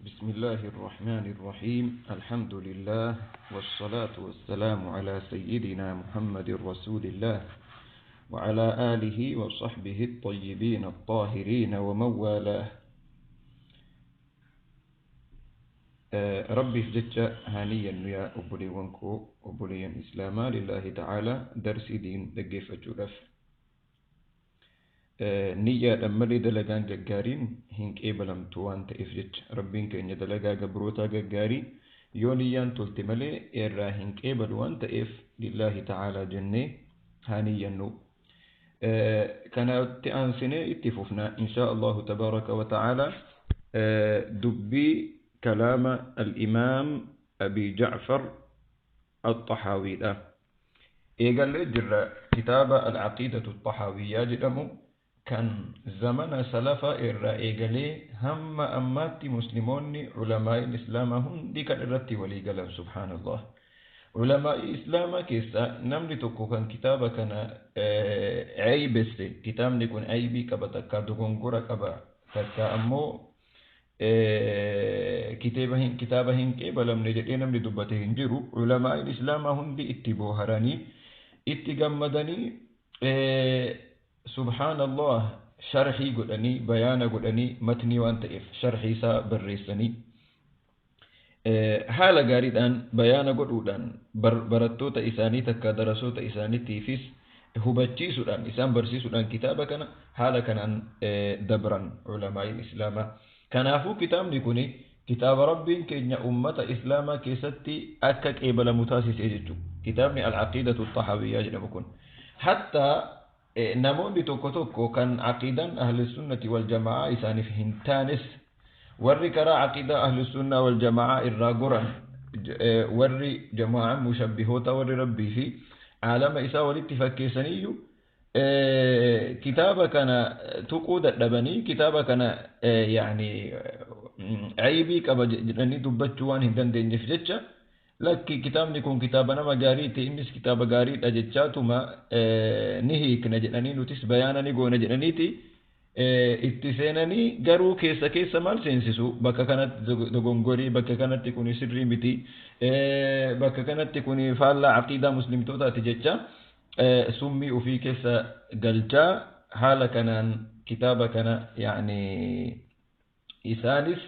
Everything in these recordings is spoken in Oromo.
بسم الله الرحمن الرحيم. الحمد لله والصلاة والسلام على سيدنا محمد رسول الله وعلى آله وصحبه الطيبين الطاهرين ومن والاه. ربي فجتش هانيا يا أبولي وانكو أبولي إسلاما لله تعالى درسي دين دقيفة جرف niyyaadhaan malee dalagaan gaggaariin hin qeebalamtu waan ta'eef jecha Rabbiin keenya dalagaa gabrootaa gaggaarii yoo niyyaan tolte malee irraa hin qeebalu waan ta'eef lillaahi ta'aalaa jennee haa niyyannu. Kanatti aansinee itti fufna inshaa Allahu tabaaraka wa ta'aalaa dubbii kalaama al-imaam Abi Ja'far al-Xahaawiidha. Eegallee jirra kitaaba al-Aqiidatu al-Xahaawiyyaa jedhamu kan zamana salafa irraa eegalee hamma ammaatti musliimoonni ulamaa'iin islaamaa hundi kan irratti walii galan subhaanallah. Ulamaa'ii islaamaa keessaa namni tokko kan kitaaba kana ceybesse kitaabni kun ceybii qaba takka dogongora qaba takka ammoo kitaaba hin qeebalamne jedhee namni dubbate hin jiru. Ulamaa'iin islaamaa hundi itti booharanii itti gammadanii subhaanallah sharhii godhanii bayaana godhanii matnii waan ta'eef sharhii isaa barreessanii haala gaariidhaan bayaana godhuudhaan barattoota isaanii takka darasoota isaaniitiifis hubachiisuudhaan isaan barsiisuudhaan kitaaba kana haala kanaan dabran ulamaa'iin islaamaa. Kanaafuu kitaabni kun kitaaba Rabbiin keenya ummata islaamaa keessatti akka qeebalamu taasisee jechuudha. Kitaabni al-Aqiidatu al-Xahawiyyaa jedhamu kun. Hattaa namoonni tokko tokko kan aqiidaan ahli sunnati wal jamaa isaaniif hin taanes warri karaa aqiidaa ahli sunnaa wal jamaa irraa goran warri jamaa mushabbihoota warri rabbii fi aalama isaa walitti fakkeessaniyyuu kitaaba kana tuquu dadhabanii kitaaba kana yaani aybii qaba jedhanii dubbachuu waan hin dandeenyeef jecha lakki kitaabni kun kitaaba nama gaariiti innis kitaaba gaariidha jechaatuma ni hiikna jedhanii nutis bayaana ni goona jedhaniiti itti seenanii garuu keessa keessa maal seensisu bakka kanatti dogongorii bakka kanatti kun sirrii miti bakka kanatti kun faallaa aqiidaa muslimtootaati jecha summii ofii keessa galchaa haala kanaan kitaaba kana yaani isaanis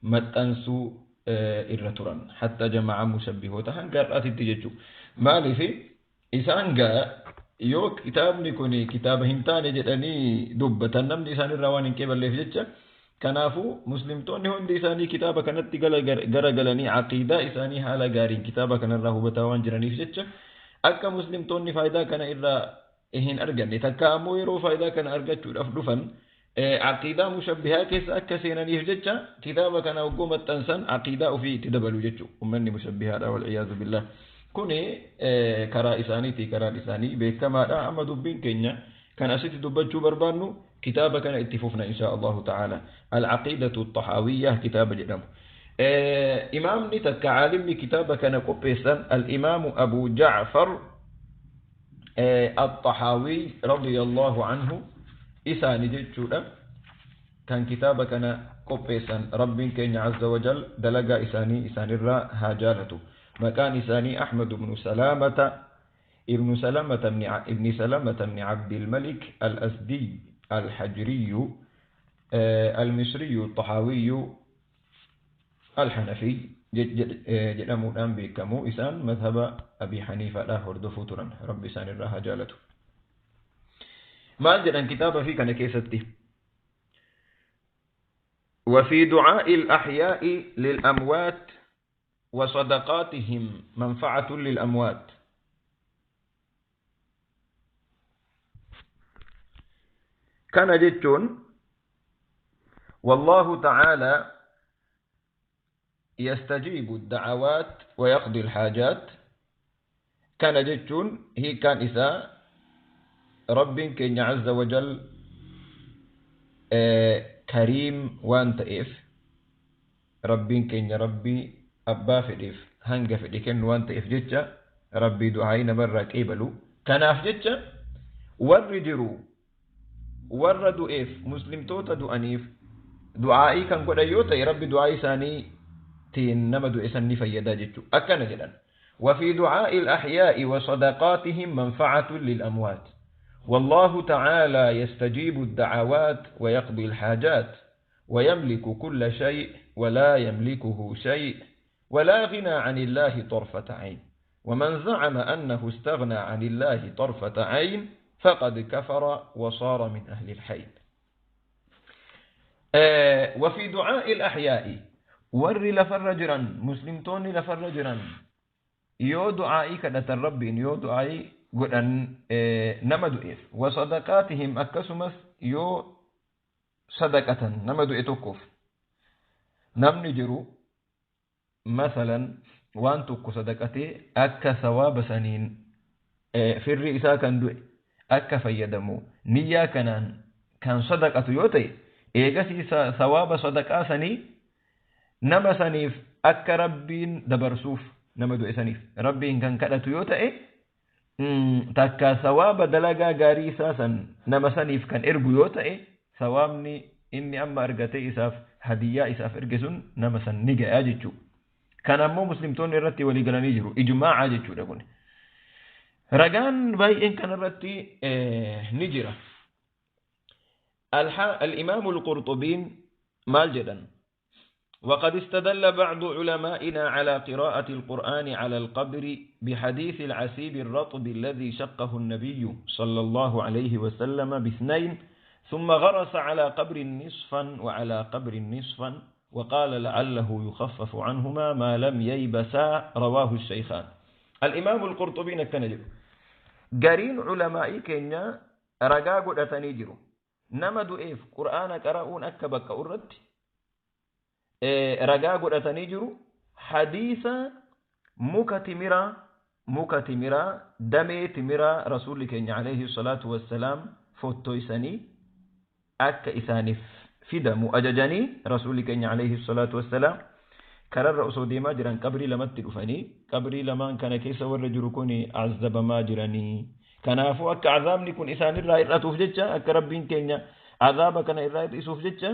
maxxansuu irra turan hatta jamaa mushabbihoota hanga har'aatitti jechuudha. Maaliif isaan gaa yoo kitaabni kun kitaaba hin taane jedhanii dubbatan namni isaan irraa waan hin qeeballeef jecha kanaafuu muslimtoonni hundi isaanii kitaaba kanatti garagalanii aqiidaa isaanii haala gaariin kitaaba kanarraa hubataa waan jiraniif jecha akka muslimtoonni faayidaa kana irraa hin arganne takka ammoo yeroo faayidaa kana argachuudhaaf dhufan aqiidaa mushabbihaa keessa akka seenaniif jecha kitaaba kana hoggoo maxxansan aqiidaa ofii itti dabalu jechuudha. Uummanni mushabbihaadha wal'iyaazu billah. Kuni karaa isaaniiti karaan isaanii beekamaadha. Amma dubbiin keenya kan asitti dubbachuu barbaannu kitaaba kana itti fufna inshaa Allahu ta'ala. Al-Aqiidatu Xahaawiyyaa kitaaba jedhamu. Imaamni takka caalimni kitaaba kana qopheessan al-Imaamu Abu Ja'far Al-Xahaawi radiyallahu anhu isaani jechuudha kan kitaaba kana qopheessan Rabbiin keenya azza wa jal dalagaa isaanii isaanirraa haa jaalatu. Maqaan isaanii Ahmad ibn Salaamata ibn Salamata ibn Salamata ibn Abdil Malik al-Asdi al-Hajri al-Misri al-Tahawi al-Hanafi jedhamuudhaan beekamu. Isaan madhaba Abi Haniifaadhaa hordofuu turan. Rabbi isaanirraa haa jaalatu. Maal jedhan kitaaba fi kana keessatti وفي دعاء الأحياء للأموات وصدقاتهم منفعة للأموات. كان جتون والله تعالى يستجيب الدعوات ويقضي الحاجات. كان جتون هي كان إساء ربين كين عز وجل كريم وانت إف ربين كين ربي أبا فديف هنجا فديكن وانت إف جتشا ربي دعائنا برا كيبلو كان أف جتشا ورجرو وردو إف مسلم توتا دو أنيف Du'aa'ii kan godhan yoo ta'e Rabbi du'aa'ii isaaniitiin nama du'e san ni fayyada jechuudha. Akkana jedhan. وفي دعاء الأحياء وصدقاتهم منفعة للأموات والله تعالى يستجيب الدعوات ويقضي الحاجات ويملك كل شيء ولا يملكه شيء ولا غنى عن الله طرفة عين ومن زعم أنه استغنى عن الله طرفة عين فقد كفر وصار من أهل الحيد. وفي دعاء الأحياء ور لفرجرا مسلمتون لفرجرا يو دعائي كدة الرب يو دعائي قدن نمدو إف وصدقاتهم أكسمس يو صدقة نمدو إتوكف نمني جرو مثلا waan tokko sadaqatee akka sawaaba saniin firri isaa kan du'e akka fayyadamu niyyaa kanaan kan sadaqatu yoo ta'e eegasii sawaaba sadaqaa sanii nama saniif akka Rabbiin dabarsuuf nama du'e saniif Rabbiin kan kadhatu yoo ta'e takka sawaaba dalagaa gaarii isaa san nama saniif kan ergu yoo ta'e sawaabni inni amma argate isaaf hadiyyaa isaaf erge sun nama san ni ga'a jechuudha. Kan ammoo muslimtoonni irratti walii galanii jiru ijmaa'a jechuudha kun. Ragaan baay'een kanarratti ni jira. Al-Imaamu al-Qurxubiin maal jedhan? وقد استدل بعض علمائنا على قراءة القرآن على القبر بحديث العسيب الرطب الذي شقه النبي صلى الله عليه وسلم باثنين ثم غرس على قبر نصفا وعلى قبر نصفا وقال لعله يخفف عنهما ما لم ييبسا رواه الشيخان. الإمام القرطبي نكنجر قرين علماء كينيا رقا قدتني جرو نما دوئف قرآن قرؤون أكبك أرد رقا قدتني جرو حديثا مكتمرا دمي تمرا رسول كينيا عليه الصلاة والسلام فوتويساني أك إسانف fidamu ajajanii rasuulli keenya alayhi salaatu wassalaam kararra osoo deemaa jiran qabrii lamatti dhufanii qabrii lamaan kana keessa warra jiru kun azabamaa jiranii kanaafuu akka azaabni kun isaanirraa hir'atuuf jecha akka Rabbiin keenya azaaba kana irraa hir'isuuf jecha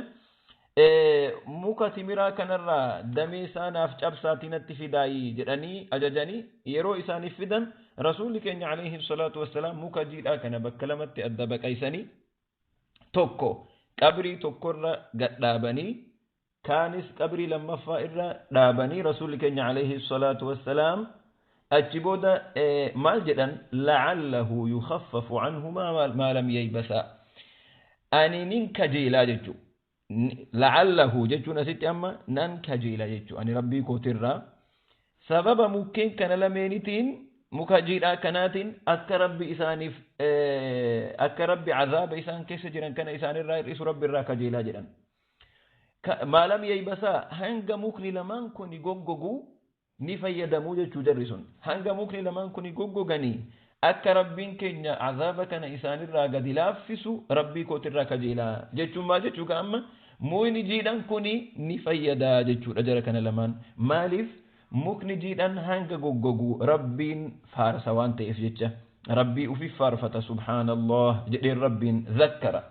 muka timiraa kanarraa damee isaanaaf cabsaatii natti fidaayii jedhanii ajajanii yeroo isaaniif fidan rasuulli keenya alayhi salaatu wassalaam muka jiidhaa kana bakka lamatti adda baqaysanii tokko qabrii tokkorra gadhaabanii kaanis qabrii lammaffaa irra dhaabanii rasuulli keenya alayhi salaatu wassalaam achi booda maal jedhan la'allahu yukhaffafu anhumaa maa lam yaybasaa ani nin kajeelaa jechuu la'allahu jechuun asitti amma nan kajeela jechuu ani Rabbii kootirraa sababa mukkeen kana lameenitiin muka jiidhaa kanaatiin akka Rabbi isaaniif akka Rabbi azaaba isaan keessa jiran kana isaanirraa hir'isu Rabbi irraa kajeelaa jedhan. Maalam yaybasaa hanga mukni lamaan kun goggoguu ni fayyadamuu jechuu jarri sun. Hanga mukni lamaan kun goggoganii akka Rabbiin keenya azaaba kana isaanirraa gadi laaffisu Rabbii kootirraa kajeelaa jechuun maal jechuu ka amma mukni jiidhaan kun ni fayyadaa jechuudha jara kana lamaan. Maaliif? Mukni jiidhaan hanga goggogu Rabbiin faarsa waan ta'eef jecha Rabbii ufiif faarfata subhaanallah jedheen Rabbiin zakkara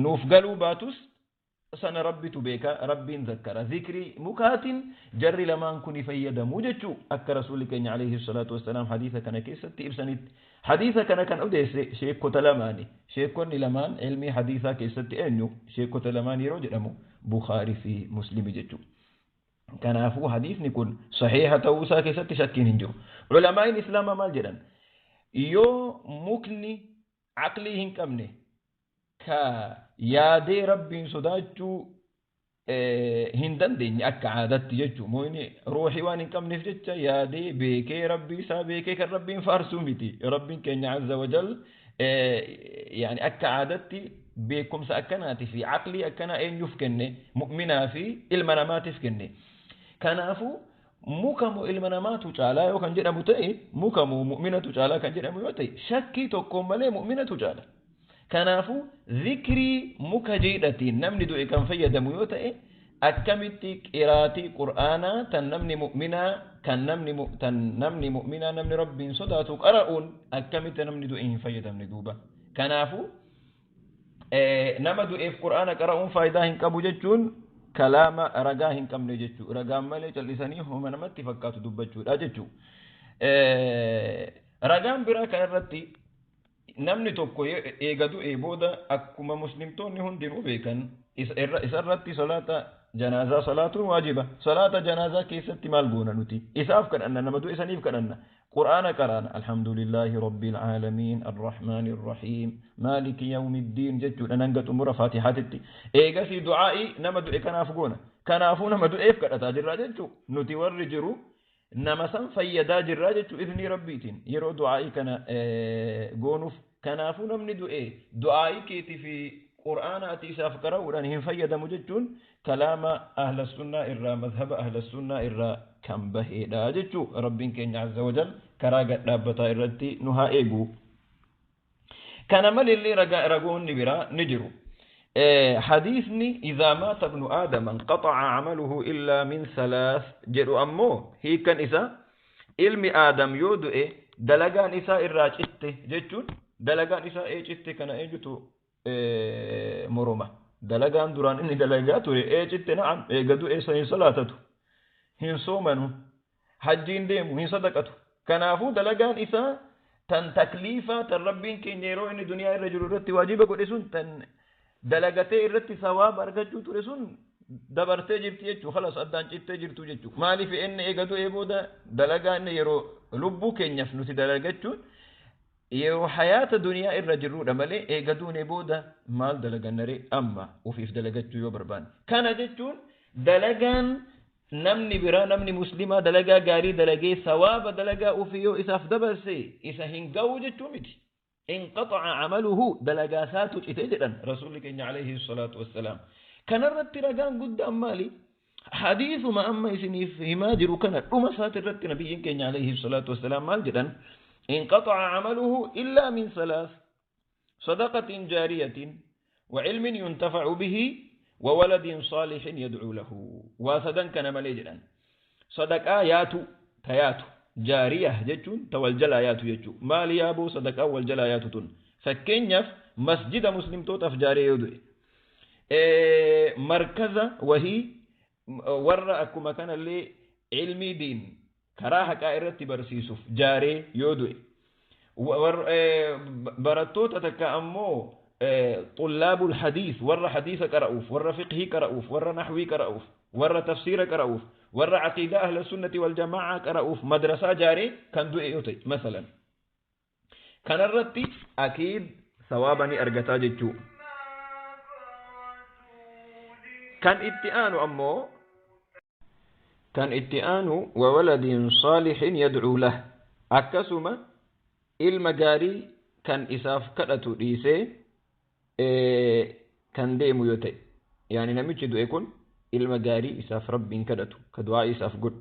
nuuf galuu baatus sana Rabbitu beeka Rabbiin zakkara zikrii mukaatiin jarri lamaan kun fayyadamuu jechuu akka rasuulli keenya alayhi salaatu wassalaam hadiisa kana keessatti ibsanitti. Hadiisa kana kan odeesse sheekota lamaani. Sheekonni lamaan ilmii hadiisaa keessatti eenyu sheekota lamaan yeroo jedhamu Bukhaarii fi Muslimi jechuu. Kanaafuu hadiisni kun sahiha ta'uu isaa keessatti shakkiin hin jiru. Culamaa'iin Islaamaa maal jedhan? Yoo mukni aqlii hin qabne ka yaadee Rabbiin sodaachuu hin dandeenye akka aadaatti jechuudha. Mukni ruuxii waan hin qabneef jecha yaadee beekee Rabbii isaa beekee kan Rabbiin faarsuu miti. Rabbiin keenya azza wajal yaani akka aadaatti beekumsa akkanaatii fi aqlii akkanaa eenyuuf kenne mu'minaa fi ilma namaatiif kenne. Kanaafuu muka moo ilma namaatu caalaa yoo kan jedhamu ta'e muka moo mu'minatu caalaa kan jedhamu yoo ta'e shakkii tokkoon malee mu'minatu caala. Kanaafuu zikrii muka jiidhatiin namni du'e kan fayyadamu yoo ta'e akkamitti qiraatii qur'aanaa tan namni mu'minaa kan namni tan namni mu'minaa namni Rabbiin sodaatu qara'uun akkamitti namni du'e hin fayyadamne duuba. Kanaafuu Nama du'eef Qur'aana qara'uun faayidaa hin qabu jechuun kalaama ragaa hin qabne jechuu, ragaan malee callisanii homa namatti fakkaatu dubbachuudha jechuu. Ragaan biraa kanarratti, namni tokko eega du'ee booda, akkuma muslimtoonni hundinuu beekan, isarratti salaata janaazaa salaatuun waajiba. Salaata janaazaa keessatti maal goona nuti? Isaaf kadhanna, nama du'e saniif kadhanna. Qur'aana qaraana, "Alhamdulillahi rabbil aalamiin, arrahmaani arrahiim, maaliki yawmiddiin" jechuudha hanga xumura faatihaatitti. Eegasii du'aa'ii nama du'e kanaaf goona. Kanaafuu nama du'eef kadhataa jirraa jechuu. Nuti warri jiru nama san fayyadaa jirraa jechuu iznii rabbiitiin yeroo du'aa'ii kana goonuuf. Kanaafuu namni du'e du'aa'ii keetii fi qur'aana ati isaaf qara'uudhaan hin fayyadamu jechuun kalaama ahla sunnaa irraa, mazhaba ahla sunnaa irraa kan baheedha jechuu. Rabbiin keenya azza wajal karaa gadhaabbataa irratti nu haa eegu. Kana malillee ragoonni biraa ni jiru. Hadiisni "إذا مات ابن آدم انقطع عمله إلا من ثلاث" jedhu ammoo hiikan isaa ilmi Aadam yoo du'e dalagaan isaa irraa citte jechuun, dalagaan isaa ee citte kana eenyutu moroma? Dalagaan duraan inni dalagaa ture ee citte. Na'am, eega du'e san hin salaatatu, hin soomanu, hajjiin deemu, hin sadaqatu. Kanaafuu dalagaan isaa tan takliifaa, tan rabbiin keenya yeroo inni duniyaa irra jiru irratti waajiba godhe sun, tan dalagatee irratti sawaaba argachuu ture sun dabartee jirti jechuu, khalas addaan cittee jirtu jechuu. Maaliif? Inni eega du'ee booda dalagaa inni yeroo lubbuu keenyaaf nuti dalagachuun yeroo hayaata duniyaa irra jirrudha malee, eega duunee booda maal dalagannaree amma ofiif dalagachuu yoo barbaanne? Kana jechuun dalagaan namni biraa, namni muslimaa dalagaa gaarii dalagee sawaaba dalagaa ofii yoo isaaf dabarse isa hin ga'u jechuu miti. "انقطع عمله" dalagaa isaatu cite jedhan rasuulli keenya عليه الصلاة والسلام. Kanarratti ragaan guddaan maali? Hadiisuma amma isiniif himaa jiru kana dhuma isaati irratti nabiyyiin keenya عليه الصلاة والسلام maal jedhan? "انقطع عمله إلا من ثلاث: صدقة جارية، وعلم ينتفع به، وولد صالح يدعو له." Waa sadan kana malee jedhan. Sadaqaa yaatu tayaatu, jaariya jechuun ta wal jalaa yaatu jechuu. Maali yaaboo sadaqaa wal jalaa yaatu tun? Fakkeenyaaf, masjida muslimtootaaf jaaree yoo du'e, markaza wahii warra akkuma kanallee ilmii diin karaa haqaa irratti barsiisuuf jaaree yoo du'e, barattoota takka ammoo طلاب الحديث, warra hadiisa qara'uuf, warra fiqhii qara'uuf, warra naxwii qara'uuf, warra tafsiira qara'uuf, warra aqiidaa ahla sunnati wal jamaa'a qara'uuf madrasaa jaaree kan du'e yoo ta'e masalan, kanarratti akiid sawaaba ni argataa jechuu. Kan itti aanu ammoo, kan itti aanu "وولد صالح يدعو له", akkasuma ilma gaarii kan isaaf kadhatu dhiisee kan deemu yoo ta'e, yaani namichi du'e kun ilma gaarii isaaf rabbiin kadhatu, ka du'aa isaaf godhu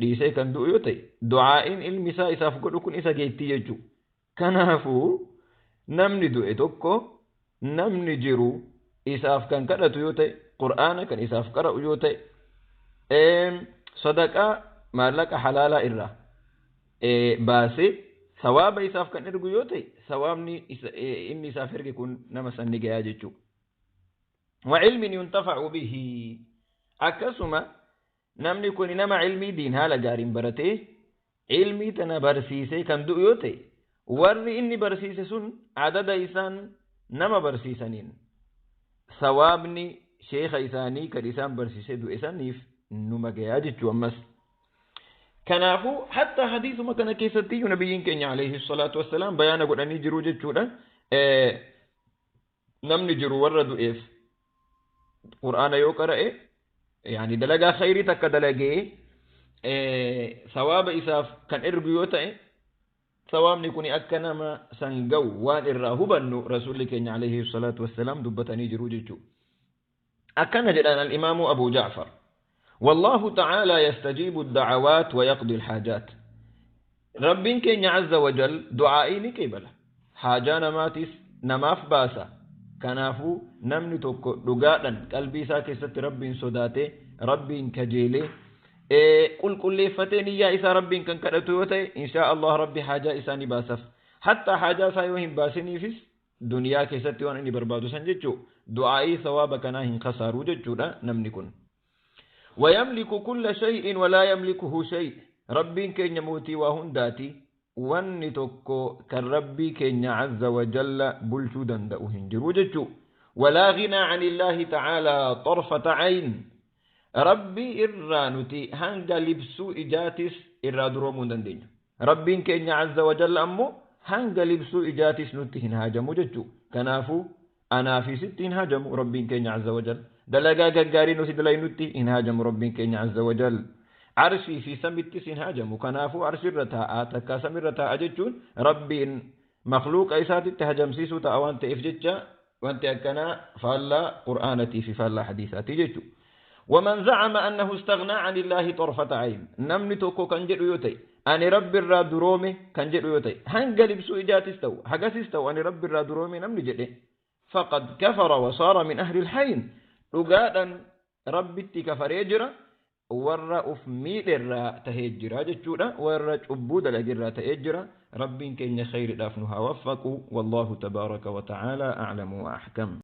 dhiisee kan du'u yoo ta'e, du'aa'iin ilmi isaa isaaf godhu kun isa geettii jechuu. Kanaafuu namni du'e tokko namni jiru isaaf kan kadhatu yoo ta'e, qur'aana kan isaaf qara'u yoo ta'e, sadaqaa maallaqa halaalaa irraa baasee sawaaba isaaf kan ergu yoo ta'e, sawaabni inni isaaf erge kun nama san ni gayaa jechuudha. وعلم ينتفع به, akkasuma namni kun nama ilmii diin haala gaariin baratee ilmii tana barsiisee kan du'u yoo ta'e, warri inni barsiise sun adada isaan nama barsiisaniin sawaabni sheeka isaanii kan isaan barsiisee du'e saniif numa gayaa jechuu ammas. Kanaafuu hatta hadiisuma kana keessatti iyyuu nabiyyiin keenya عليه الصلاة والسلام bayaana godhanii jiru jechuudha. Namni jiru warra du'eef qur'aana yoo qara'e, yaani dalagaa khayrii takka dalagee sawaaba isaaf kan ergu yoo ta'e, sawaabni kun akka nama san ga'u waan irraa hubannu rasuulli keenya عليه الصلاة والسلام dubbatanii jiru jechuudha. Akkana jedhan al-imaamu Abu Ja'far: "والله تعالى يستجيب الدعوات ويقضي الحاجات." Rabbiin keenya عز وجل du'aa'ii ni qeebala. Haajaa namaatis namaaf baasa. Kanaafuu namni tokko dhugaadhaan qalbii isaa keessatti Rabbiin sodaatee, Rabbiin kajeelee, qulqulleeffatee niyyaa isaa Rabbiin kan kadhatu yoo ta'e, inshaa Allah Rabbi haajaa isaa ni baasaf. Hatta haajaa isaa yoo hin baasiniifis Duniyaa keessatti waan inni barbaadu san jechuu du'aa'ii sawaaba kanaa hin kasaaruu jechuudha namni kun. ويملك كل شيء ولا يملكه شيء. ربين كين موتي وهنداتي wanni tokko kan Rabbii keenya azza wa jalla bulchuu danda'u hin jiru jechuu. Walaa ghinaa an illaahi ta'aalaa xarfata cayn. Rabbii irraa nuti hanga libsuu ijaatis irraa duroomuu hin dandeenyu. Rabbiin keenya azza wa jalla ammoo hanga libsuu ijaatis nutti hin haajamu jechuu. Kanaafuu anaa fi sitti hin haajamu Rabbiin keenya azza wa jalla. Dalagaa gaggaarii nuti dalaynutti hin haajamu Rabbiin keenya azza wa jalla. Arshii fi samittis hin haajamu. Kanaafuu arshirra taa'a takkaa samirra taa'a jechuun Rabbiin makhluuqa isaatitti hajamsiisuu ta'a waan ta'eef jecha wanti akkanaa faallaa Qur'aanatii fi faallaa hadiisaatii jechuudha. ومن زعم أنه استغنى عن الله طرفة عين. Namni tokko kan jedhu yoo ta'e ani Rabbi irraa duroome kan jedhu yoo ta'e hanga libsuu ijaatis ta'u hagasis ta'u ani Rabbi irraa duroome namni jedhe فقد كفر وصار من أهل الحين. Dhugaadhaan Rabbitti kafaree jira, warra uf miidherraa tahee jira jechuudha, warra cubbuu dalagirraa ta'ee jira. Rabbiin keenya khayriidhaaf nu haa waffaqu. والله تبارك وتعالى أعلم وأحكم.